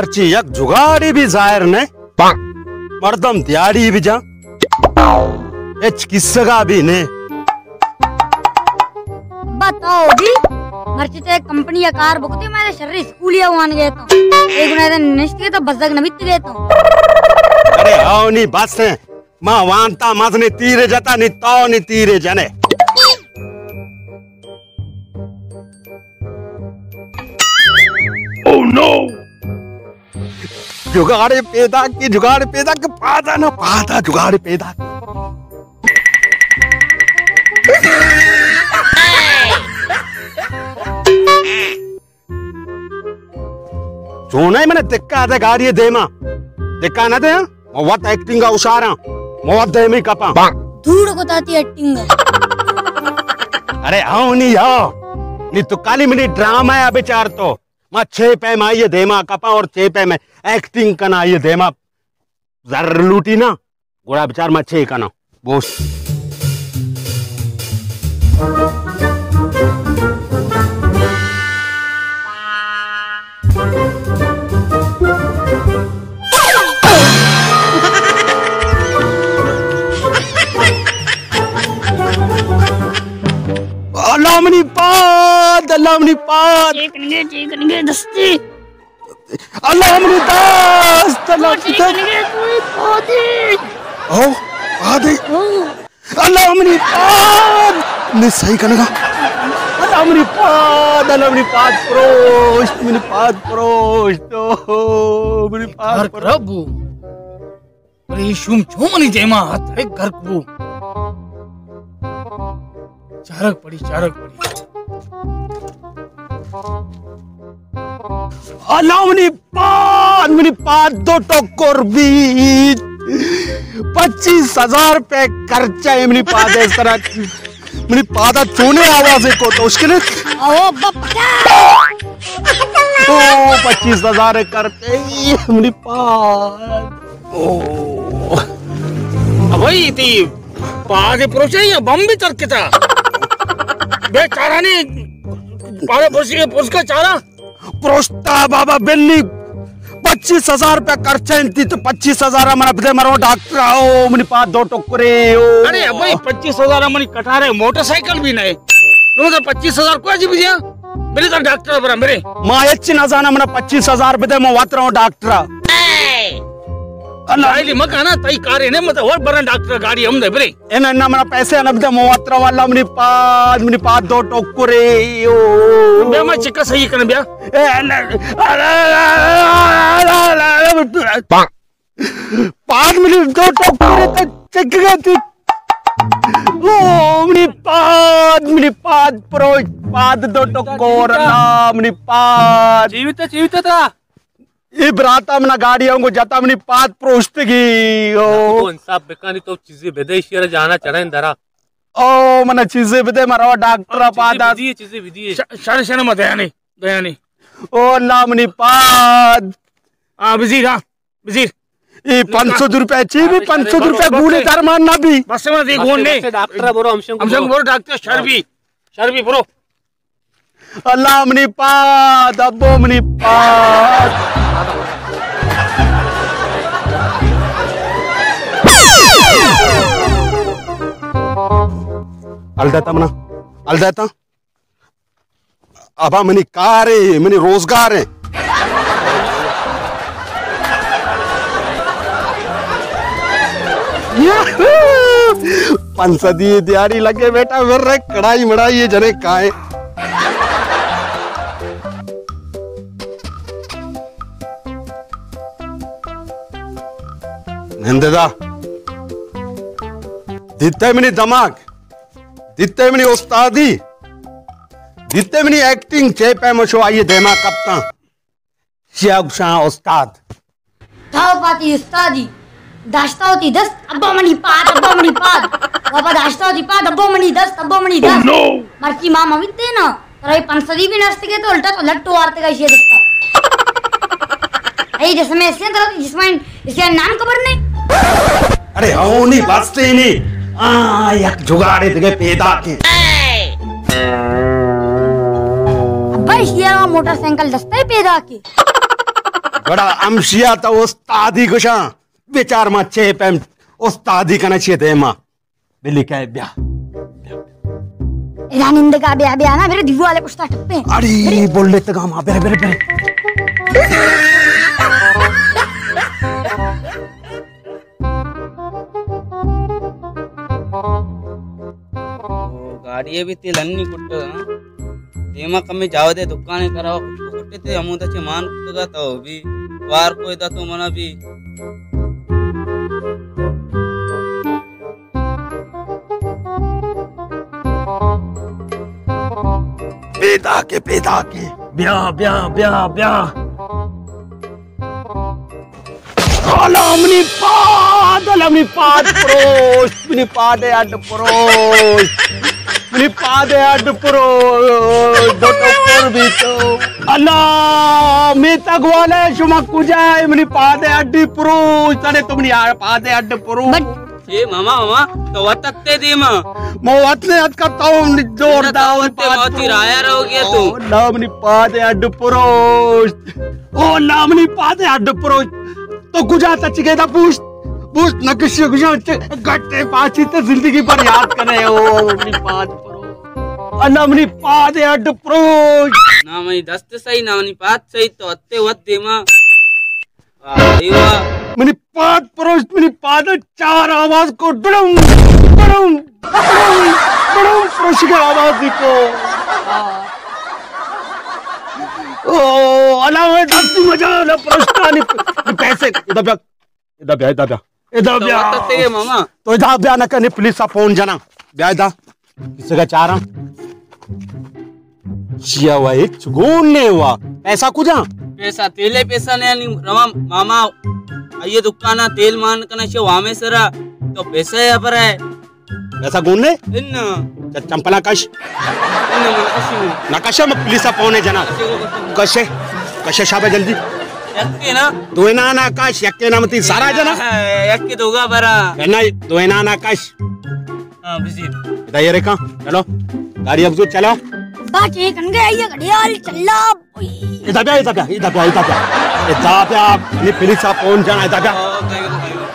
پچی یک جگاڑی بھی ظاہر نے۔ مردم دیاڑی بھی جا۔ ہچ کسگا بھی نے۔ بتاؤ جی، مرچی تے کمپنی کار بکتے، میں شری اسکولیا وان گئے تو۔ ایک گنا دن نشت گئے تو بزگ نبیت گئے تو۔ ارے آؤ نی بس ہے۔ ما وانتا مزنی تیرے جتا، نی تو نی تیرے جنے۔ Oh no! جگاڑے پیدا کی، جگاڑے پیدا کی، پادا نہ پادا جگاڑے پیدا کی۔ چونائی من دکا دے گاڑی دیما۔ دکا نہ دے، ہاں؟ من وت ایکٹنگ ءَ ہوشاراں۔ من وت دیمی کپاں۔ دور کو تاتی ایکٹنگ۔ ارے ہاؤ نی ہاؤ۔ نی تو کالی منی ڈرامہ ءَ بچار تو۔ ما چھ پیم آئیے دیما کپاں اور چھ پیم ایکٹنگ کنا آئیے دیما۔ زر لوٹی نا، گڑا بچار ما چے کناں۔ بوش۔ اللہ منی پاد، اللہ منی پاد۔ چیکنگے، چیکنگے، دستی۔ اللہ منی دست، اللہ منی دست۔ او، پادے۔ اللہ منی پاد۔ نی صحیح کنگا۔ اللہ منی پاد، اللہ منی پاد پروشت، منی پاد پروشت۔ او، منی پاد پروشت۔ ارے شوم چو منی دیما ہاتھ ہے گرک بو۔ چارگ پڑی، چارگ پڑی۔ اللہ منی پاد، منی پاد دو ٹکر بیت۔ پچیس ہزار روپے خرچہ ہے منی پاد اس طرح۔ منی پادا چونے آوازے کو تو اشکنے۔ او بپا۔ او پچیس ہزار خرچہ ہے منی پاد۔ او۔ ابھئی تی پادے پروشے یا بم بھی ترکتا؟ بے چارانی پادے پروشے، پروش کا چارا؟ پروشتا بابا بنی پچیس ہزار روپیہ خرچہ انتی تو پچیس ہزار منا بدے مرو ڈاکٹر آؤ منی پاد دو ٹکرے او۔ ارے ابھئی پچیس ہزار منی کٹارے موٹر سائیکل بھی نہیں۔ تو مطلب پچیس ہزار کو عجیب دیا؟ میرے تو ڈاکٹر برا میرے۔ ما اچ نہ زانا منا پچیس ہزار بدے مو وات رہا ہوں ڈاکٹر۔ اللہ۔ جاہلی مکانا تئی کارے نے مت اور برا ڈاکٹر گاڑی ہم دے برے۔ اے نہ، نہ، منا پیسے نہ بدے، مو واترا والا منی پاد، منی پاد دو ٹکرے، او۔ بیا ما چکا صحیح کرن بیا۔ اے، نہ، پاد منی دو ٹکرے تو چک گئے تھی۔ او، منی پاد، منی پاد پروش، پاد دو ٹکر، اللہ، منی پاد۔ جیوتا، جیوتا تھا۔ اے براتا منا گاڑی آنگو جتا منی پاد پروشتگی۔ او۔ تو انصاف بکانی تو چیزے بدے شیر جانا چڑھیں درا۔ او منا چیزے بدے مروا ڈاکٹر ہاں، چیزے پادا۔ بدیے، چیزے بدیے۔ ش-، شر شر ما دیانی، دیانی۔ او اللہ منی پاد۔ ہاں بزیر، ہاں بزیر۔ اے پانچ سو روپے چی بھی، پانچ سو روپے گولی درمان نہ بھی۔ بس ما دی گون نے۔ بس ڈاکٹر برو ہم شنگ ہم شنگ برو۔ برو ڈاکٹر شر بھی۔ شر بھی برو۔ اللہ منی پاد، ابو منی پاد۔ الداتا منا، الداتا۔ ابا منی کار ہے، منی روزگار ہے۔ پنچ سدی دیاری لگے بیٹا، ور کڑائی مڑائی یہ جنے کائے۔ نندے دا۔ دیتے منی دماغ۔ دیتے منی استادی۔ دیتے منی ایکٹنگ، چے پیم شو آئیے دیما کپتاں۔ چیا گشاں استاد؟ تھا پاتی استادی، داشتا ہوتی دست، ابا منی پاد، ابا منی پاد۔ بابا داشتا ہوتی پاد، ابا منی دست، ابا منی دست۔ مرچی ماں ممیت تے نا، ترا یہ پنچ سدی بھی نشت کے تو الٹا تو لٹو وارتے گا یہ دستا۔ اے جسمے اسے تو جسمے اسے نام خبر نہیں۔ ارے ہونی بس تے نہیں۔ آ، یک جگاڑے دگے پیدا کے۔ ابا، ایشی ءَ موٹر سائیکل دستا ہی پیدا کی۔ گڑا ہمشیا تو استادی گشاں۔ بچار ما چے پیم استادی کنا چے دیما۔ بلی کئے بیا۔ ادا نندگا بیا، بیا نا، برے دیوالے پشتا ٹپے۔ اڑی، برے۔ بولے تگا ما، برے، برے، برے۔ او، گاڑی بھی تیل ہنی کٹتا۔ دیما کمے جاودے دکانے کرا کٹتے، ہمودا چے مان کتگا تو بھی وار کوئی دا تو منا بھی۔ پیدا کے، پیدا کے۔ بیا، بیا، بیا، بیا۔ الا منی پاد، الا منی پاد پروشت، منی پاد اڈ پروشت، منی پاد اڈ پروشت، دو ٹکر بیتو۔ الا میتگ والے شما کجا ہے؟ منی پاد اڈ پروشت، ارے تو منی پاد اڈ پروشت۔ اے ماما، ماما، تو وت اتکے دیما؟ مو وت نے اتکا تو زور نہ، دا تو وت پاد موتی رایا رہو گیا تو۔ او اللہ منی پاد اڈ پروشت۔ او اللہ منی پاد اڈ پروشت۔ تو کجا تا چکے دا پوشت؟ پوشت نکشی کجا گٹے پاچی تے زندگی پر یاد کرے۔ او منی پاد پروشت۔ اللہ منی پاد اڈ پروشت۔ نہ منی دست صحیح، نہ منی پاد صحیح، تو اتے وت دیما۔ واہ، واہ۔ منی پاد پروشت، منی پاد چار آواز کو ڈڑم، ڈڑم، ڈڑم، ڈڑم پروشی کا آواز دی کو۔ او، علاوہ دستی مجا نہ پروشتانی پیسے۔ ادا بیا، ادا بیا، ادا بیا، ادا بیا۔ تو وت اتکے ماما۔ تو ادا بیا نہ کنے پولیس آ فون جنا۔ بیا ادا۔ کسے کا چاراں؟ چیا وا ہچ گون نے وا۔ پیسہ کجا؟ پیسہ تیلے پیسہ نے، یعنی رواں ماما، آئیے دکانا تیل مان کنا شے وامے سرا، تو پیسہ ہے پر ہے۔ پیسہ گون نے؟ ان۔ چ-، چمپلا کش۔ ان من کشی نہ۔ نہ کشے، میں پولیس آ فون جنا۔ کشے، کشے شابا جلدی۔ یکے نا؟ دوئنا نا کش، یکے نا متی سارا جنا۔ ہاں، یکے دوگا برا۔ نہ، دوئنا نا کش۔ ہاں، بزیر۔ ادا یہ رکھا، چلو۔ گاڑی اب جو چلو۔ با چیک انگے آئیے گھڑیال چلا۔ ادا بیا، ادا بیا، ادا بیا، ادا بیا۔ ادا بیا، نی پولیس آ فون جنا، ادا بیا۔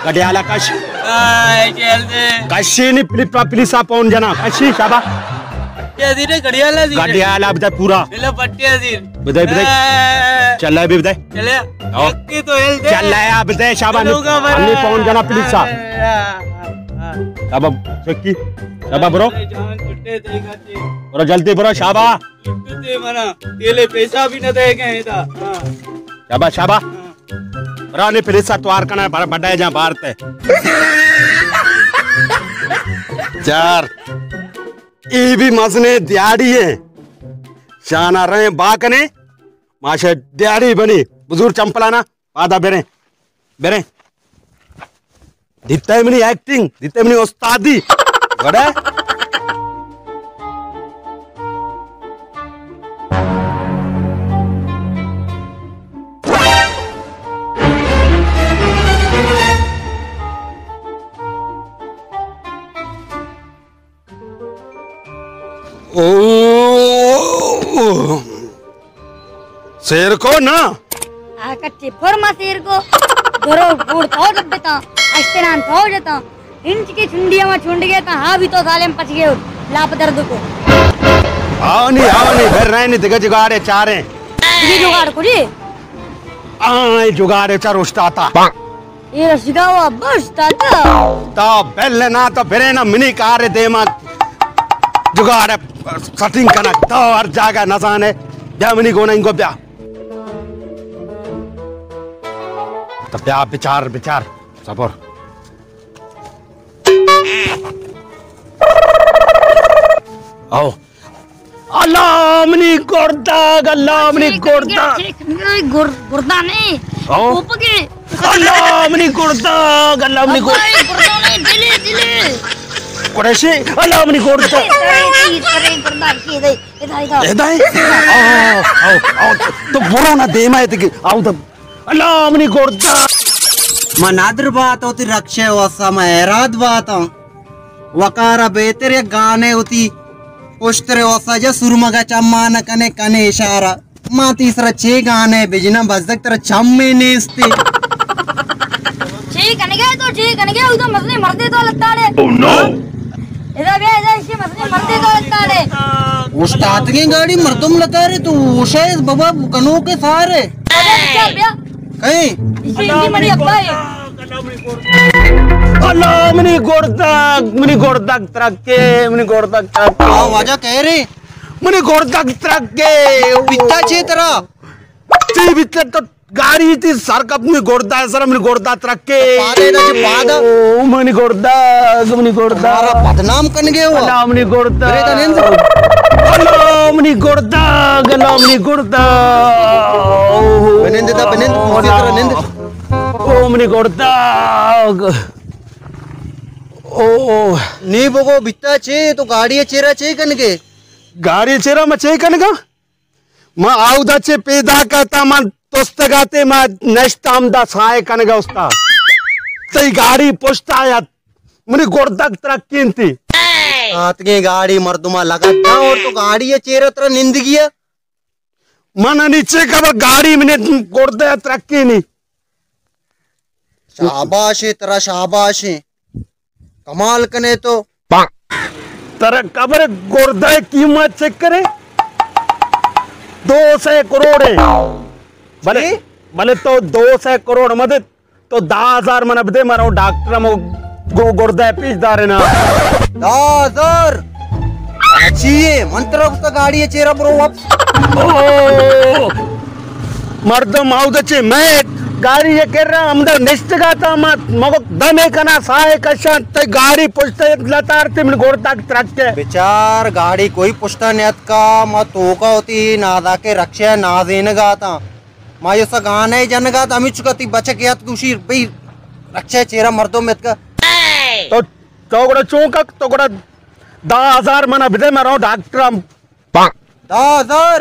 گھڑیالا کش۔ آئے، جلدی۔ کشی نی پولیس آ، پولیس آ فون جنا، کشی شابا۔ کیا دی رے گھڑیالا دی رے؟ گھڑیالا بدے پورا۔ ملا پٹیا دی۔ بدے، بدے۔ آئے۔ چلا بھی بدے۔ چلے۔ آؤ۔ یکی تو ہل دے۔ چل آیا بدے شابا، نی، چلو گا برا۔ نی فون جنا پولیس آ۔ آئے، آئے، آئے، آئے۔ شابا، چکی۔ شابا برو۔ جان چھٹے دے گا تے۔ برو جلدی برو شابا۔ لٹتے منا، تیلے پیسہ بھی نہ دے گئے دا۔ ہاں۔ شابا، شابا۔ ہاں۔ برا نے پولیس آ توار کنا، بڑ-، بڑا جا بارتے۔ چار۔ ای بھی مزنے دیاڑی ہے۔ شانا رہے باکنے، ماشا دیاڑی بنی۔ بزور چمپلانا۔ پادا بریں، بریں۔ دیتے منی ایکٹنگ، دیتے منی استادی۔ گڑا؟ او، سیر کو نا۔ آ کچے فرما سیر کو۔ درو گوڑ تو دبتا، اشتران تو جتا۔ انچ کی چنڈی ما چنڈ گئے تا، ہا بھی تو سالم پچ گئے، لاپ درد کو۔ آونی، آونی، بھر رہے نی، دگہ جگاڑے چاریں۔ یہ جگاڑ کو جی؟ آ، یہ جگاڑے چار اشتاتا۔ اے رسیدہ و ابا استاد۔ تا بل نا تو برے نا منی کار دیما جگاڑ سیٹنگ کنک تو ہر جاگہ نزانے۔ بیا منی گونا انگو بیا۔ تو بیا بچار بچار صبر۔ او۔ اللہ منی گردگ، اللہ منی گردگ۔ گر-، گردہ نہیں۔ او۔ کوپگے۔ اللہ منی گردگ، اللہ منی گردگ۔ اللہ گردہ نہیں، دلے، دلے۔ قریشی، اللہ منی گردگ۔ ارے، ارے، ارے، گردہ کی دے، ادا، ادا۔ ادا ہے؟ آؤ، آؤ، آؤ، تو برو نا دیما ہے تکی، آؤ دم۔ اللہ منی گردہ۔ ما نادر بات ہوتی رکشے وسا ما ایراد بات ہوں۔ وقارا بہتر یک گانے ہوتی۔ پشترے وسا جا سرمگا چمانا کنے کنے اشارہ۔ ما تئی سرا چے گانے بجناں، بزگ ترا چم میں نیستے۔ چے کنگے تو، چے کنگے، او تو مسئلے مردے تو لتاڑے۔ ادا بیا، ادا اسی مسئلے مردے تو لتاڑے۔ اوشتاتگیں گاڑی مردم لتاڑے تو اوشے بابا کنوکے سارے۔ بیا، بیا۔ کہیں؟ اسی، اسی منی ابا ہے۔ اللہ، منی گردگ، منی گردگ ترکے، منی گردگ ترکے۔ آ، واجہ کہہ رہے۔ منی گردگ ترکے۔ بیتا چے ترا؟ چی بیتا تو گاڑی تئی سر کپت منی گردگ سر، منی گردگ ترکے۔ پادے دا چی پادا؟ او، منی گردگ، منی گردگ۔ ہمارا بدنام کنگے ہوا۔ اللہ، منی گردگ۔ برے دا نند۔ اللہ، منی گردگ، اللہ، منی گردگ۔ بنند دا، بنند، کرسی ترا نند۔ او منی گردگ۔ او۔ نی بگو بیتا چے، تو گاڑی چیرا چے کنگے؟ گاڑی چیرا ما چے کنگا؟ ما آودا چے پیدا کتا، من تستگاتے، ما نشتا ہمدا سائے کنگا استا۔ تئی گاڑی پشتا یات، منی گردگ ترکینتی۔ آتگیں گاڑی مردما لگت دا اور تو گاڑی چیرا ترا نندگی ہے۔ من انی چے خبر، گاڑی منی گردے ترکینی۔ شاباشے ترا، شاباشے۔ کمال کنے تو۔ ترا خبر گردے قیمت چک کرے؟ دو سئے کروڑ ہے۔ بلے، جی؟ بلے تو دو سئے کروڑ مدد تو دہ ہزار من بدے، مرو ڈاکٹر ہم گو-، گردہ پیش دارے نا۔ دہ ہزار؟ چیے؟ من ترا گفتا گاڑی چیرا برو واپس۔ او! مردم آودا چے میں گاڑی یہ کر رہا، ہمدا نشتگا تا، ما مگو دمے کنا سائے کشان، تے گاڑی پشت لتارتے من گردہ ترکے۔ بچار گاڑی کوئی پشتا نیت کا، ما توکا ہوتی نادا کے رکشے نازینگا تا۔ ما یہ سا گانے جنگا تا، ہمیں چکا تی بچک یات گوشی، بھئی، رکشے چیرا مردم اتکا۔ تو، تو گڑا چون کا، تو گڑا دہ ہزار منا بدے، مرو ڈاکٹر ہم۔ دہ ہزار؟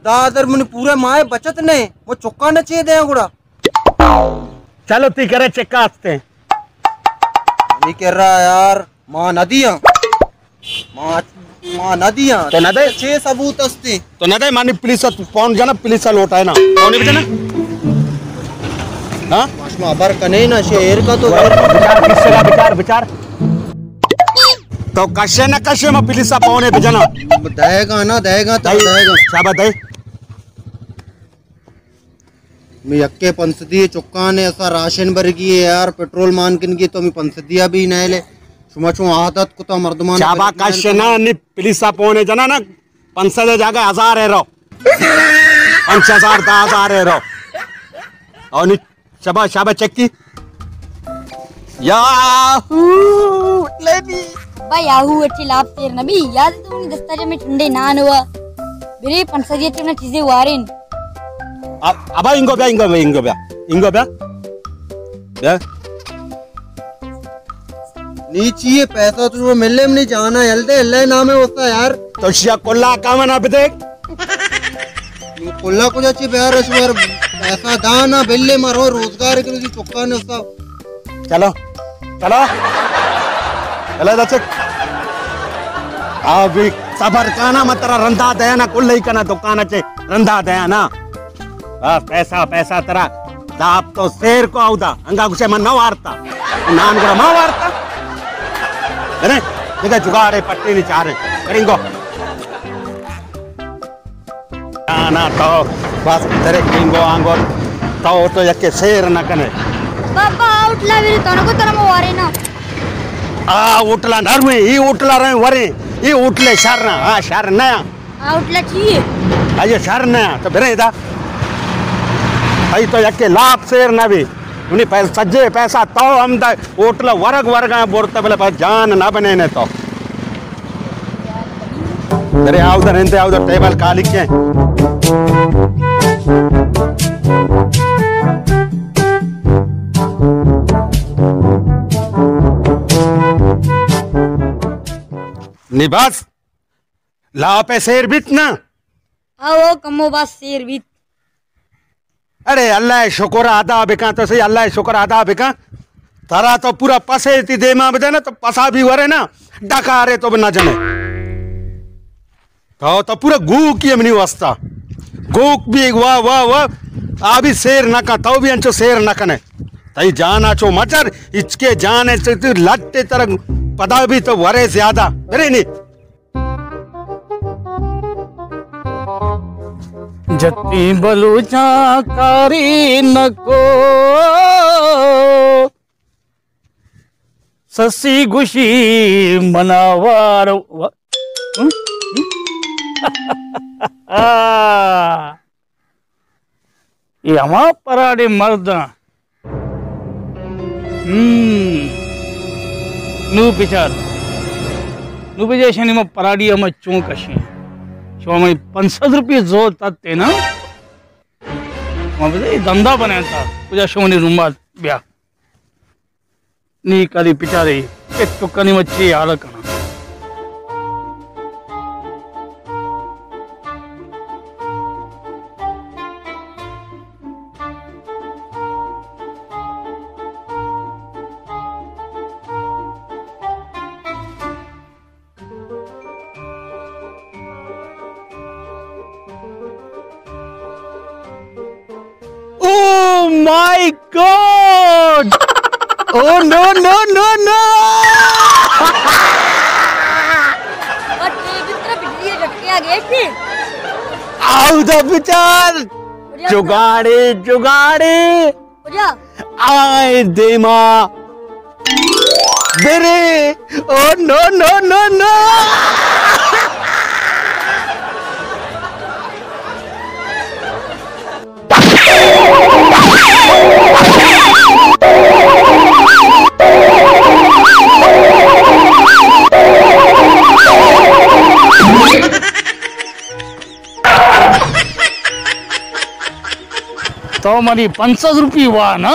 دہ ہزار منی پورے ماہ بچت نے، وہ چکا نہ چے دے گڑا۔ چلو تی کرے چکا ہستے۔ نہیں کر رہا یار، ماں نہ دیاں۔ ماں، ماں نہ دیاں۔ تو نہ دے؟ چے ثبوت ہستے؟ تو نہ دے، مانی پولیس ات فون جنا، پولیس لوٹائے نا۔ فون بھی جنا؟ ہاں؟ ماشما ابر کنے نا، شیر کا تو بچار، کس سے کا بچار، بچار۔ تو کشے نہ کشے، ما پولیس فون بھی جنا۔ دے گا نا، دے گا تو دے گا۔ شابا دے۔ می یکے پنسدی چکانے اسا راشن برگی ہے یار، پٹرول مان کنگی تو می پنسدیا بھی نہ لے۔ شما چون عادت کتا مردمان چابا برگی کش مان نہ، نی پولیسا پونے جنا نا، پنسد جاگہ ہزار ہے رو۔ پنچ ہزار، دہ ہزار ہے رو۔ اور نی شابا، شابا چکی۔ یاہو! لے بی۔ با یاہو اچھی لاپ تیر نبی۔ یاد تو منی دستا جمع ٹھنڈے نان ہوا۔ برے پنسدی اچھی انہاں چیزیں وارین۔ ا-، ابا انگو بیا، انگو بیا، انگو بیا۔ انگو بیا۔ بیا۔ نی چیے پیسہ تو ملے منی جانا یل دے، اللہ نام ہے ہوتا یار۔ تو شیا کلا کامنا بدے۔ کلا کجا چی بیار شمار پیسہ دانا بلے مارو روزگار کرو جی چکا نے استا۔ چلو، چلو۔ چلو دا چک۔ آ بھی صبر کانا، مترا رندا دینا، کل ہی کنا دکان چے رندا دینا۔ بس پیسہ، پیسہ ترا داپ تو سیر کو آودا، انگا گوشے من نہ وارتا۔ نان گڑا ما وارتا۔ ارے، دیکھے جگاڑے پٹے نہیں چارے۔ کریں گو۔ نا، نا، تو بس ترے کینگو آنگو، تو تو یکے سیر نہ کنے۔ بابا، آ ہوٹلا ویری تنو کو ترم وارے نا۔ آ ہوٹلا نرمے، ای ہوٹلا رہے ورے، ای ہوٹلے شر نہ، ہاں، شر نہ۔ آ ہوٹلا چیے؟ آئیے شر نہ، تو برے دا۔ آئی تو یکے لاپ سیر نہ بھی۔ منی پیس-، سجے پیسہ تو ہم دا ہوٹل ورگ ورگاں برت بلے پر جان نہ بنے نے تو۔ ترے آو در ہندے آو در ٹیبل کالی کے۔ نی بس۔ لاپ ء سیر بیت نا؟ او، او، کمو باز سیر بیت۔ اڑے اللہ ء شکر ادا بکن، تو صحیح اللہ ء شکر ادا بکن۔ ترا تو پورا پسے تی دیما بدے نا، تو پسا بھی ورے نا، ڈکارے تو نہ جنے۔ تو، تو پورا گو کی منی واسطہ۔ گوک بھی واہ، واہ، واہ۔ آ بھی سیر نہ کن، تو بھی انچو سیر نہ کنے۔ تئی جان ءَ چو مچر، ہچکے جان ءَ چو لٹ ءَ ترا پدا بھی تو ورے زیادہ۔ برے نی۔ جتی بلوچاں کاری نکو، سسی گوشی مناوار و-، ہم؟ اے ہما پراڈے مرداں۔ ہم۔ نو بچار۔ نو بچار شنی ما پراڈی ہما چون کشیں۔ شما منی پنچ سد روپی زور تتے نا۔ ما بزے دندا بنائیں تا۔ کجا شما نی رومال بیا۔ نی کدی پچارے کہ ٹکانی مچی حال کناں۔ Oh my God! Oh no, no, no, no! اور یہ بھی طرف بجلی ہے، جھٹکے آ گئے تھے۔ آؤ دا بچار! بڑھیا۔ جگاڑے، جگاڑے! کجا؟ آئے دیما۔ برے۔ او نو، نو، نو، نو۔ تو منی پنچ سد روپی وا نا؟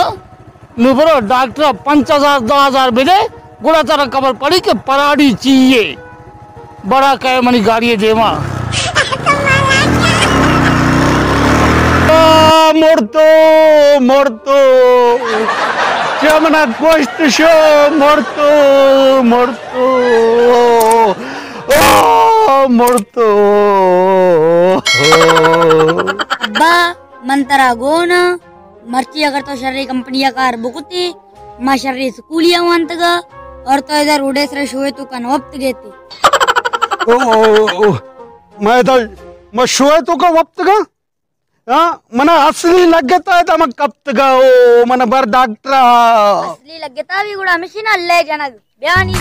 نو برو ڈاکٹر ءَ پنچ ہزار، دہ ہزار بدے، گڑا ترا خبر پڑی کہ پراڈی چیے۔ بڑا کئے منی گاڑی ءِ دیما۔ آ، مرتو، مرتو۔ چہ منا کشت شو، مرتو، مرتو۔ آ، مرتو۔ ابا، من ترا گون آں، مرچی اگر تو شریں کمپنی ءَ کار بکتے، ما شریں سکولی ءَ وانتگا، اور تو ادا روڈ ءِ سرا شوئے توکا نہ وپتگے تے۔ او، او، او، ما ادا، ما شوئے توکا وپتگا؟ ہاں، منا اصلی لگتا ادا ما کپتگا، او، منا بر ڈاکٹرا۔ اصلی لگتا بھی گڑا ہمیشی نا لے جنگ۔ بیانی۔